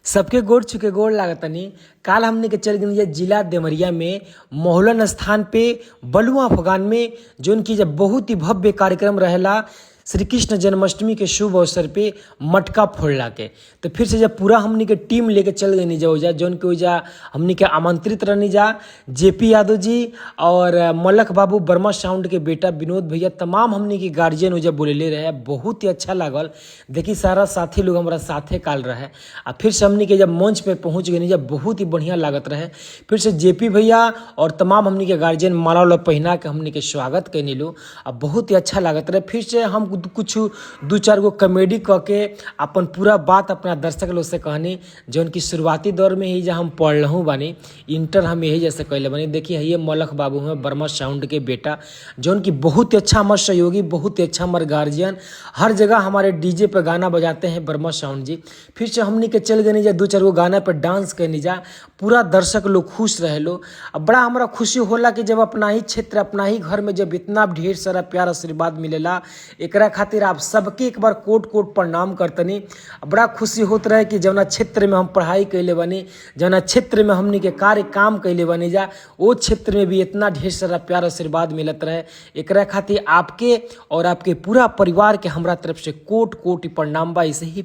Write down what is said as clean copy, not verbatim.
सबके गोड़ छुके गोड़ लागतनी। काल हमनी के चल गइनी जिला देवरिया में मोहलन स्थान पे बलुआ फगान में जौन की जब बहुत ही भव्य कार्यक्रम रहेला श्री कृष्ण जन्माष्टमी के शुभ अवसर पे मटका फोड़ला के। तो फिर से जब पूरा हमनी के टीम लेके चल गइनी जा ओइजा, जौन की ओइजा हमनी के आमंत्रित रहनी जा जेपी यादव जी और मलक बाबू वर्मा साउंड के बेटा विनोद भैया, तमाम हमनी के गार्जियन ओइजा बोलेले रहे। बहुत ही अच्छा लागल। देखी सारा साथी लोग हमारा साथे काल रहे। आ फिर से हमनी के जब मंच पे पहुंच गइनी जब बहुत ही बढ़िया लागत रहे। फिर से जेपी भैया और तमाम हमनी के गार्जियन माला वाला पहिना के हमनी के स्वागत कैनी लो आ बहुत ही अच्छा लागत रहे। फिर से हम कुछ दू चार गो कॉमेडी कऽ के अपन पूरा बात अपना दर्शक लोग से कहनी, जौन की शुरुआती दौर में ही जहाँ हम पढ़लहूँ बानी, इंटर हम यही जैसे कैले बानी। देखिए ये मलख बाबू हैं वर्मा साउंड के बेटा, जौन की बहुत ही अच्छा हमारे सहयोगी, बहुत ही अच्छा हमारे गार्जियन, हर जगह हमारे डीजे पे गाना बजाते हैं वर्मा साउंड जी। फिर से हमनी के चल गनी जा दू चार गो गाना पे डांस कैनी जा, पूरा दर्शक लोग खुश रहे लो। अब बड़ा हमारा खुशी होला कि जब अपना ही क्षेत्र अपना ही घर में जब इतना ढेर सारा प्यार आशीर्वाद मिलेला, एकरा खातिर आप सबके एक बार कोट कोट प्रणाम करतनी। बड़ा खुशी होत रहे कि जौना क्षेत्र में हम पढ़ाई कैले बानी, जौना क्षेत्र में हमनी के कार्य काम कैले बानी जा, वो क्षेत्र में भी इतना ढेर सारा प्यार आशीर्वाद मिलत रहे। एकरा खातिर आपके और आपके पूरा परिवार के हमरा तरफ से कोट कोट प्रणाम बा। ऐसे ही